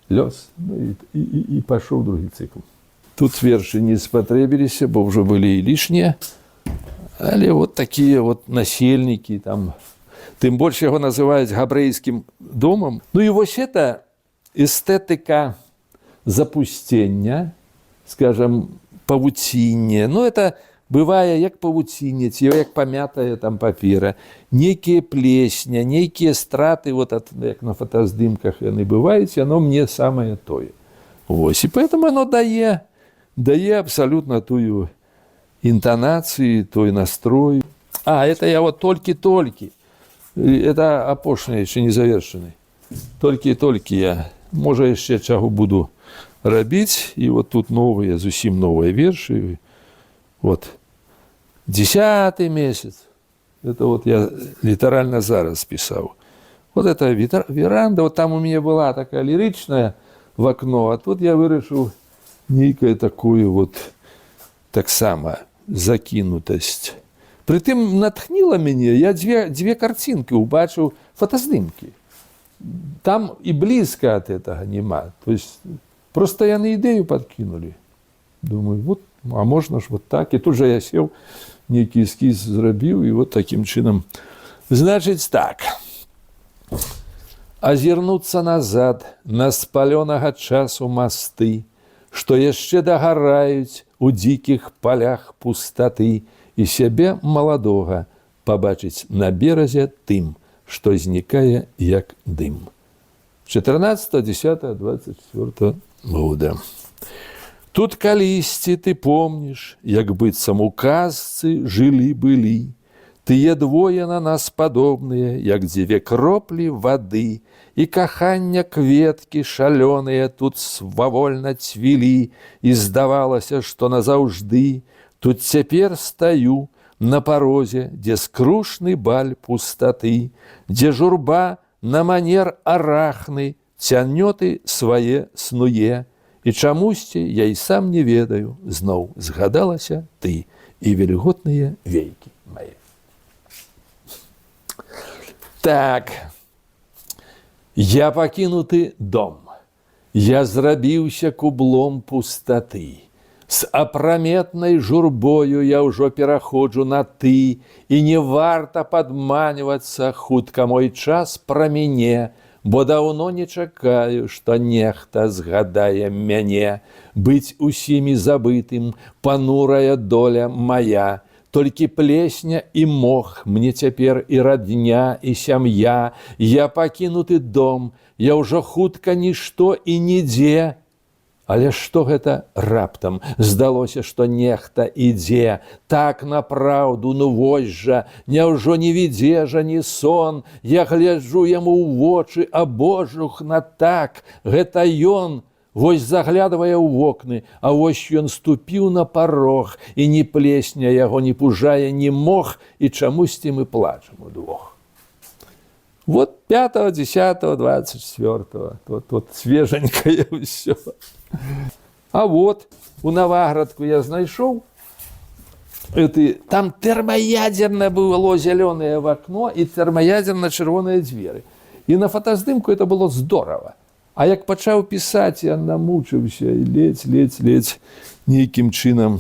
лёс. Ну, і пашоў другі цыкл. Тут вершы не спатрэбіліся, бо ўжо былі і лішнія. Але вот такія вот насельнікі там. Тым больш яго называюць габрэйскім домам. Ну і вось это эстэтыка запусцення, скажем, павуцінне. Ну, это бывае як павуцінне, ці як памятая там папера, нейкія плесня, нейкія страты, вот як на фотаздымках яны бываюць, яно мне самае тое. Вось, і поэтому оно дае абсалютна тую інтанацыю, той настрой. А, это я вот толькі-толькі. Это апошні, яшчэ не завершаны. Толькі-толькі я, можа, яшчэ чаго буду рабіць. І вот тут новыя, зусім новыя вершы. Вот 10-й месяц. Это вот я літаральна зараз пісаў. Вот это веранда, вот там у меня была такая лірычная в окно, а тут я вырашыў нейкую такую вот таксама закінутасць. Прытым натхніла мяне, я дзве карцінкі ўбачыў, фотаздымкі. Там і блізка от этого няма. То есть просто яны ідэю подкинули. Думаю, вот, а можна ж вот так. І тут же я сеў, нейкі эскіз зрабіў, і вот такім чынам. Значыць так. Азірнуцца назад на спалёнага часу масты, што яшчэ дагараюць у дзікіх палях пустаты, і сябе маладога пабачыць на беразе тым, што знікае як дым. 14, 10, 24 года. Тут калісьці, ты помніш, як быццам у казцы жылі-былі. Тыя двое на нас падобныя, як дзве кроплі вады, і кахання кветкі шалёныя тут свавольна цвілі, і здавалася, што назаўжды. Тут цяпер стаю на парозе, дзе скрушны баль пустаты, дзе журба на манер арахны цянёты свае снуе, і чамусьці я і сам не ведаю, зноў згадалася ты і вільготныя вейкі мае. Так, я пакінуты дом. Я зрабіўся кублом пустаты. З апраметнай журбою я ўжо пераходжу на ты, і не варта падманьвацца, хутка мой час праміне, бо даўно не чакаю, што нехта згадае мяне, быць усімі забытым, панурая доля мая. Толькі плесня і мох мне цяпер і радня, і сям'я. Я пакінуты дом, я ўжо хутка нішто і нідзе. Але што гэта раптам? Здалося, што нехта ідзе. Так напраўду, ну вось жа, няўжо не відзежа, ні сон. Я гляджу яму ў вочы, а божухна так, гэта ён. Вось заглядвае ў вокны, а вось ён ступіў на парог, і ні плесня яго не пужае, ні мох, і чамусьці мы плачам удвох. Вот 5, 10, 24. Вот свеженькое ўсё. А вот у Наваградку я знайшоў, это, там тэрмаядзерна было зялёнае в окно і тэрмаядзерна чырвоныя дзверы. І на фотаздымку это было здорово. А як пачаў пісаць, я намучыўся і ледзь, ледзь, ледзь нейкім чынам.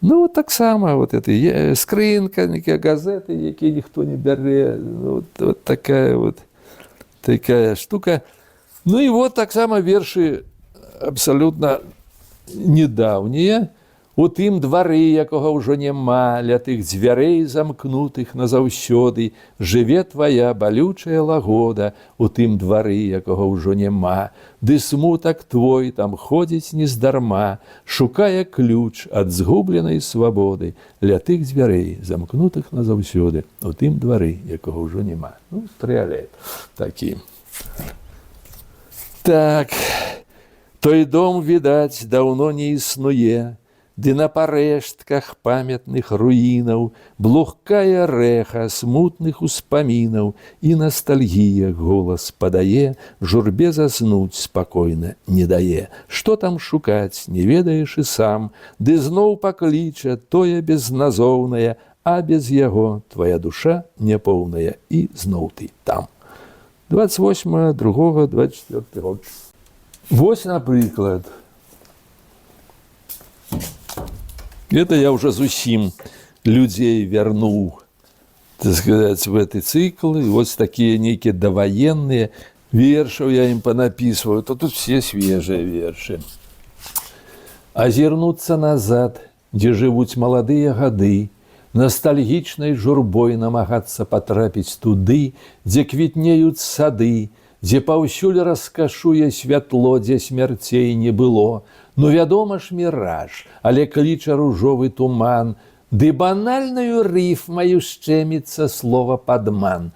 Ну, таксама вот это скрынка, нейкія газеты, якія ніхто не бярэ. Ну, вот такая вот такая штука. Ну і вот таксама вершы абсалютна недаўнія. У тым двары, якога ўжо няма, ля тых дзвярэй, замкнутых назаўсёды, жыве твая балючая лагода у тым двары, якога ўжо няма. Ды смутак твой там ходзіць нездарма, шукае ключ ад згубленай свабоды ля тых дзвярэй, замкнутых назаўсёды, у тым двары, якога ўжо няма. Ну, трыялет такі. Так, той дом, відаць, даўно не існуе, ды на парэштках памятных руінаў блукае рэха смутных успамінаў, і ностальгія голас падае, журбе заснуць спакойна не дае. Што там шукаць, не ведаеш і сам, ды зноў пакліча тое безназоўнае, а без яго твоя душа няпоўная, і зноў ты там. 28 2 24 год. Вось, напрыклад, это я уже зусім людзей вярнуў, так сказать, в гэты цыкл. І вось такія нейкія даваенныя вершаў я ім панапісваю, то тут все свежыя вершы. Азірнуцца назад, дзе жывуць маладыя гады, ностальгічнай журбой намагацца патрапіць туды, дзе квітнеюць сады, дзе паўсюль раскашуе святло, дзе смярцей не было. Ну, вядома ж, міраж, але кліча ружовы туман, ды банальнаю рыфмаю шчэміцца слова «падман».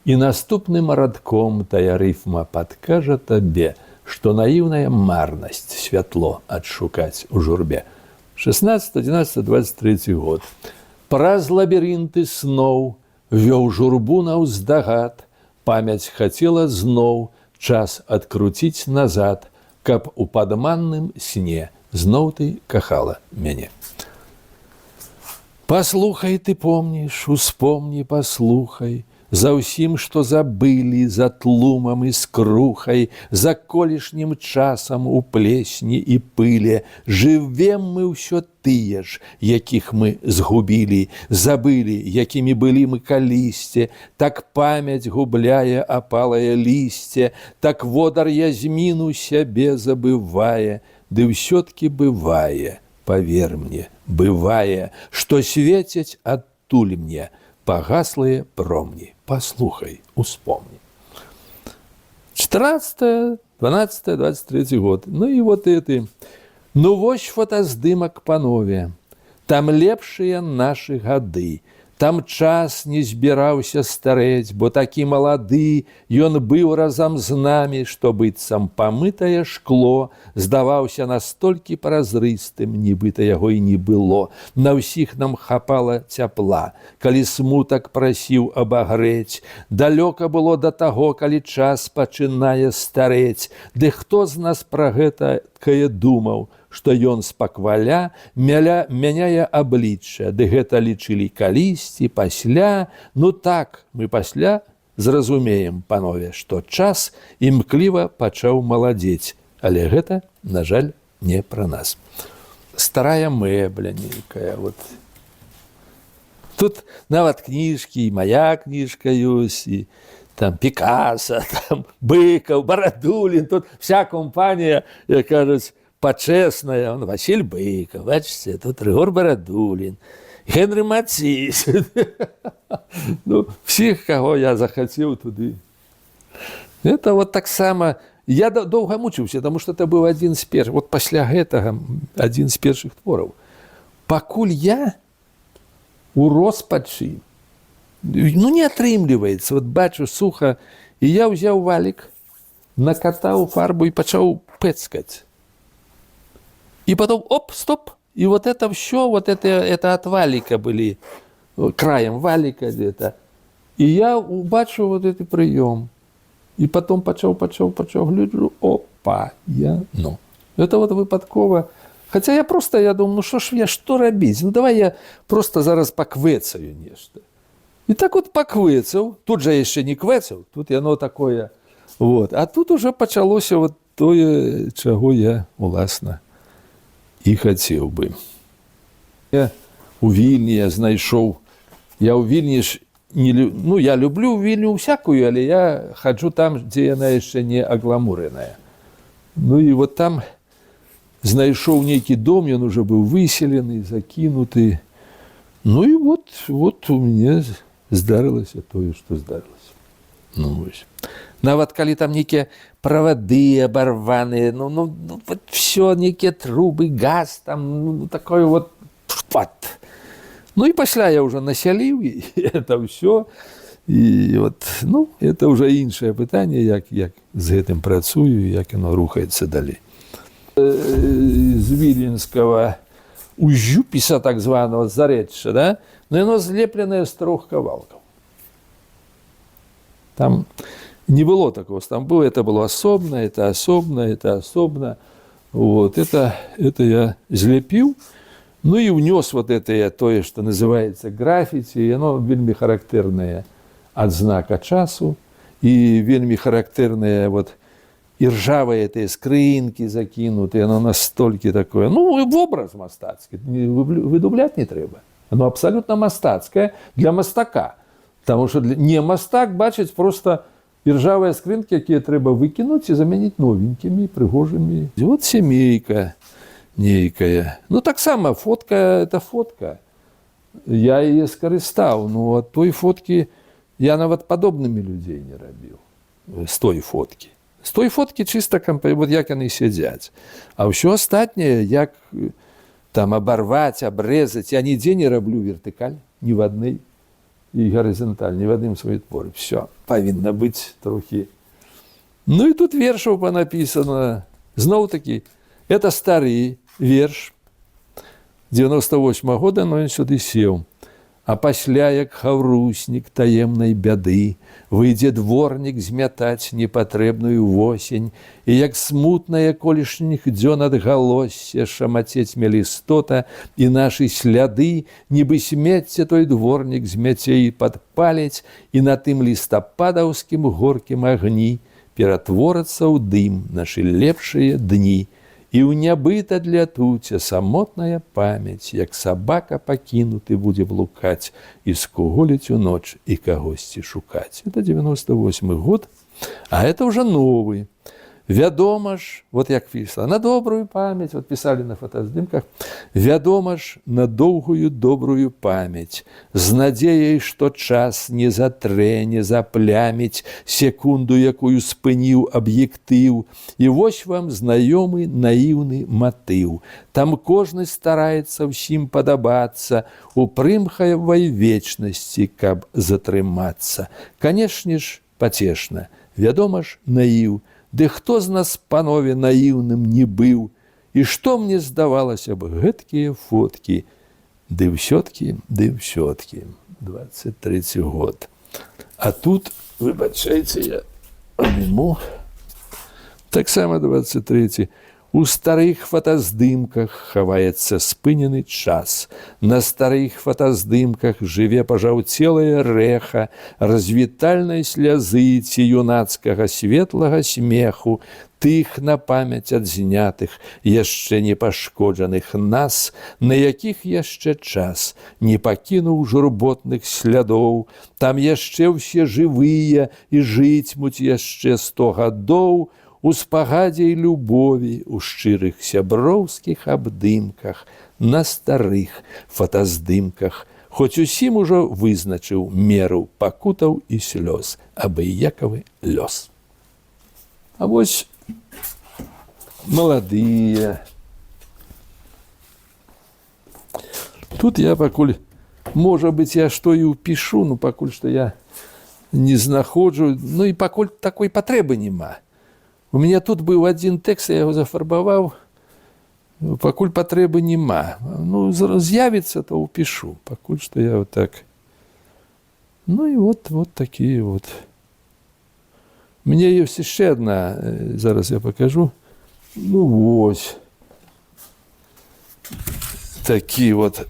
І наступным радком тая рыфма падкажа табе, што наіўная марнасць святло адшукаць у журбе. 16, 11, 23 год. Праз лабірынты сноў вёў журбу наўздагад, памяць хацела зноў час адкруціць назад, каб у падманным сне зноў ты кахала мяне. Паслухай, ты помніш, успомні, паслухай, за ўсім, што забылі, за тлумам і скрухай, за колішнім часам у плесні і пыле, жывем мы ўсё тыя ж, якіх мы згубілі, забылі, якімі былі мы калісьці, так памяць губляе апалае лісце, так водар язміну сябе забывае, ды ўсё-ткі бывае, павер мне, бывае, што свецяць адтуль мне пагаслыя промні. Паслухай, успомні. 14, 12, 23 год. Ну і вот это. Ну вось фотаздымак, панове. Там лепшыя нашы гады. Там час не збіраўся старэць, бо такі малады ён быў разам з намі, што быццам памытае шкло здаваўся настолькі празрыстым, нібыта яго і не было. На ўсіх нам хапала цяпла, калі смутак прасіў абагрэць. Далёка было да таго, калі час пачынае старэць. Ды хто з нас пра гэтакае думаў, што ён спакваля мяля мяняе аблічча, ды гэта лічылі калісьці пасля. Ну так, мы пасля зразумеем, панове, што час імкліва пачаў маладзець, але гэта, на жаль, не пра нас. Старая мэбля нейкая вот. Тут нават кніжкі, і моя кніжка ёсць, і там Пікаса, там Быкаў, Барадулін, тут вся компанія, як кажуць, пачэсная. Он Васіль Быкаў, бачыце, тут Рыгор Барадулін, Генры Маціс. Ну, всіх, каго я захацеў, туды. Это вот таксама я доўга мучыўся, таму што это быў адзін з першых, вот пасля гэтага адзін з першых твораў. Пакуль я у роспачы, ну, не атрымліваецца, вот бачу, суха, і я ўзяў валік, накатаў фарбу і пачаў пэцкаць. И потом, оп, стоп, и вот это все, вот это от валика были, краем валика где-то. И я убачыў вот этот прием. И потом пачаў, пачаў, пачаў, гляджу, опа, я, ну. Это вот выпадкова. Хотя я просто, я думаю, ну что ж я, что рабіць? Ну давай я просто зараз паквэцаю нешта. І так вот паквэцаў, тут жа яшчэ не квэцаў, тут яно такое, вот. А тут уже пачалося вот тое, чаго я, уласна, і хацеў бы. Я у Вільні я знайшоў, я ў Вільні ж не ну, я люблю Вільню всякую, але я хаджу там, дзе яна яшчэ не агламуреная. Ну і вот там знайшоў нейкі дом, ён уже быў выселены, закінуты. Ну і вот у мяне здарылася тое, што здарылася. Ну, вось. Нават калі там нейкія правады абарваныя, ну вот все, нейкія трубы, газ там, ну, такое вот фат. Ну і пасля я уже насяліў і это ўсё. І вот, ну, это уже іншае пытанне, як з гэтым працую, як яно рухаецца далей. З віленскага Ужупіса так званого Зарэчча, да? Но яно злепленае з трох кавалкаў. Там не было такого стамбула, это было асобна, это асобна, это асобна. Вот, это я зляпіў. Ну і ўнёс вот это тое, што называется графіці, яно вельмі характэрнае адзнака часу і вельмі характэрнае вот іржавыя тыя скрынкі закінутыя, оно настолькі такое, ну, вобраз мастацкі, выдубляць не трэба. Оно абсолютно мастацкае для мастака. Потому что не мастак бачыць просто іржавыя скрынкі, якія трэба выкінуць і замяніць новенькімі, прыгожымі. Вот сямейка нейкая. Ну, таксама фотка это фотка. Я яе скарыстаў, ну, ад той фоткі я нават падобнымі людзей не рабіў з той фоткі. З той фоткі чыста вот як яны сядзяць. А ўсё астатняе, як там абарваць, абрэзаць, я нідзе не раблю вертыкаль, ні в адной. і гарызанталь ні в адным сваім творы. Все павінна быць трохі. Ну і тут вершаў панапісана. Зноў-такі, это стары верш 98 -го года, но ён сюды сеў. А пасля, як хаўруснік таемнай бяды, выйдзе дворнік змятаць непатрэбную восень, і як смутнае колішніх дзён адгалоссе шамацець мелістота і нашы сляды, нібы смецце той дворнік змяце і падпаліць, і на тым лістападаўскім горкім агні ператворацца ў дым нашы лепшыя дні. І ў нябыт адлятуце самотная памяць, як сабака пакінуты будзе блукаць і скуголіць у ноч і кагосьці шукаць. Это 98 год, а это уже новы. Вядома ж, вот як пісала, на добрую памяць, вот пісалі на фотаздымках, вядома ж, на доўгую добрую памяць, з надзеяй, што час не затрэ, не запляміць секунду, якую спыніў аб'ектыў. І вось вам знаёмы наіўны матыў. Там кожны стараецца ўсім падабацца, у прымхавай вечнасці, каб затрымацца. Канешне ж, пацешна, вядома ж, наіў. Ды хто з нас, панове, наіўным не быў? І што мне здавалася б, гэткія фоткі, ды ўсё-ткі 23 год. А тут, выбачайце, я обійму, таксама 23. У старых фотаздымках хаваецца спынены час. На старых фотаздымках жыве пажаўцелая рэха развітальнай слязы ці юнацкага светлага смеху, тых на памяць адзнятых, яшчэ не пашкоджаных нас, на якіх яшчэ час не пакінуў журботных слядоў. Там яшчэ ўсе жывыя і жыцьмуць яшчэ 100 гадоў, у спагадзе і любові, у шчырых сяброўскіх абдымках, на старых фотаздымках, хоць усім ужо вызначыў меру пакутаў і слёз абыякавы лёс. А вось маладыя. Тут я пакуль, можа быць, я што і ўпішу, но пакуль што я не знаходжу, ну і пакуль такой патрэбы няма. У меня тут быў адзін тэкст, я яго зафарбаваў, пакуль патрэбы няма. Ну, з'явіцца, то ўпішу. Пакуль што я вот так. Ну і вот такія вот. У мяне ёсць яшчэ адна, зараз я пакажу. Ну вось. Такі вот.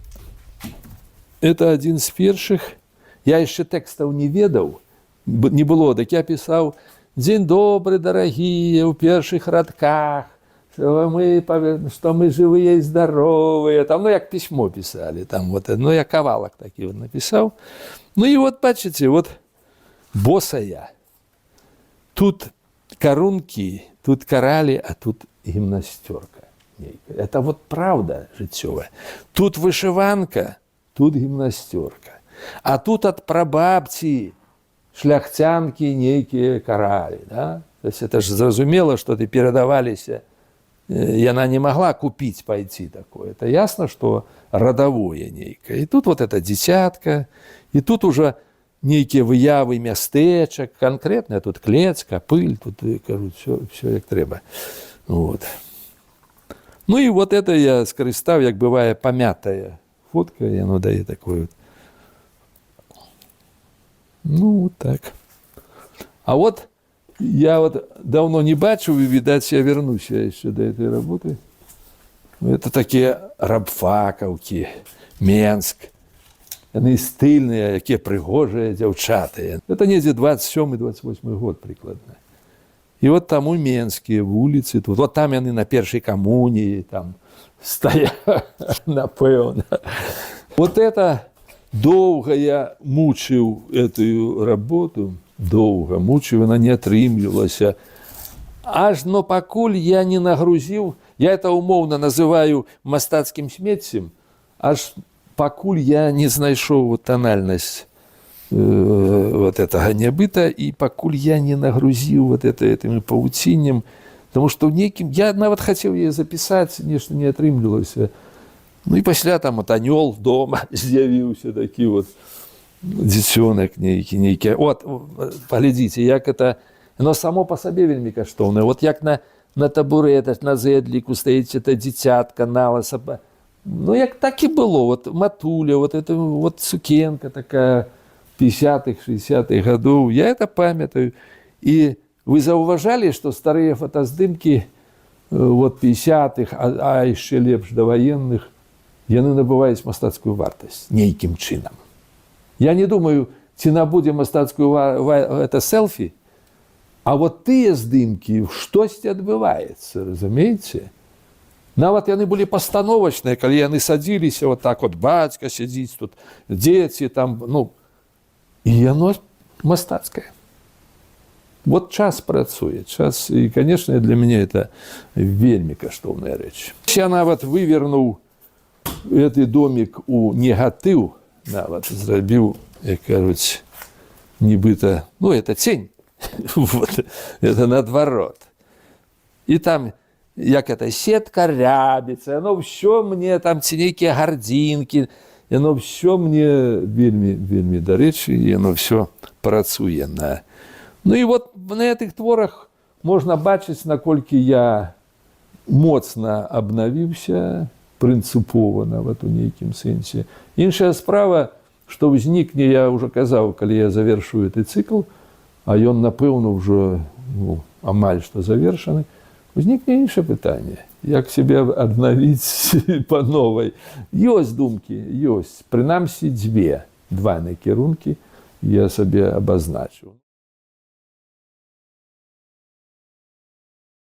Это адзін з першых. Я яшчэ тэкстаў не ведаў, не было, так я пісаў: «Дзень добры, дарагія», ў першых радках, што мы жывыя і здаровыя, там, ну, як пісьмо пісалі, там, вот, ну, я кавалак такі вот напісаў. Ну, і вот, бачыце, вот, босая. Тут карункі, тут каралі, а тут гімнасцёрка нейкая. Это вот правда жыццёвая. Тут вышыванка, тут гімнасцёрка. А тут ад прабабці шляхцянкі нейкія каралі. Да? То есть это ж зразумела, што ты перадаваліся. Яна не могла купить, пойти такое. Это ясно, что родовое нейкае. И тут вот это дзіцятка, и тут уже нейкія выявы мястэчак, конкретно тут Клецка, пыль, тут, кажу, все як трэба. Вот. Ну и вот это я скарыстаў, як бывае памятая фотка, яно дае такую вот. Ну, вот так. А вот я вот давно не бачыў, і, відаць, я вернуся яшчэ до этой работы. Это такія рабфакаўкі, Менск. Яны стыльныя, якія прыгожыя дзяўчаты. Это недзе 27-28 год прыкладна. І вот там у менскія вуліцы, тут, вот там яны на першай камуніі там стаяць, напэўна. Вот это доўга я мучыў эту работу, доўга мучыў, она не атрымлівалася. Аж но пакуль я не нагрузіў, я это умоўна называю мастацкім смеццем, аж пакуль я не знайшоў вот тональнасць вот этого нябыта, і пакуль я не нагрузіў вот это этим павуціннем, потому что нейкім я нават хацеў яе запісаць, нешта не атрымлівалася. Ну і пасля там вот анёл дома з'явіўся такі вот. Дзіцёнак нейкі. Вот, паглядзіце, як это, оно само по сабе вельмі каштоўнае. Вот як на табурэтах, на зэдліку стаіць это дзіцятка налыса. Ну, як так і было. Вот матуля, вот это вот сукенка такая 50-х, 60-х гадоў. Я это памятаю. І вы заўважалі, што старыя фотаздымкі вот 50-х, а яшчэ лепш даваенных, яны набываюць мастацкую вартасць нейкім чынам. Я не думаю, ці набудзе мастацкую это селфі, а вот тыя здымкі, штосьці адбываецца, разумееце? Нават яны былі пастановачныя, калі яны садзіліся вот так вот, бацька сядзіць тут, дзеці там, ну, і яно мастацкае. Вот час працуе, час, і, конечно, для мяне это вельмі каштоўная рэч. Я нават вывернуў гэты домик у негатыў, нават зрабіў, як кажуць, нібыта, ну, это тень, вот, это наадварот. І там, як это, сетка рябіцца, оно ўсё мне там, ці нейкія гардзінкі, яно ўсё мне вельмі, вельмі дарэчы, і яно ўсё працуе на. Ну і вот на гэтых творах можна бачыць, наколькі я моцна абнавіўся, прынцыпова нават у нейкім сэнсе. Іншая справа, што ўзнікне, я ўжо казаў, калі я завершу гэты цыкл, а ён, напэўна, ўжо, ну, амаль што завершаны, узнікне іншае пытанне, як сябе аднавіць па новай. Ёсць думкі, ёсць, прынамсі дзве, два накірункі я сабе абазначыў.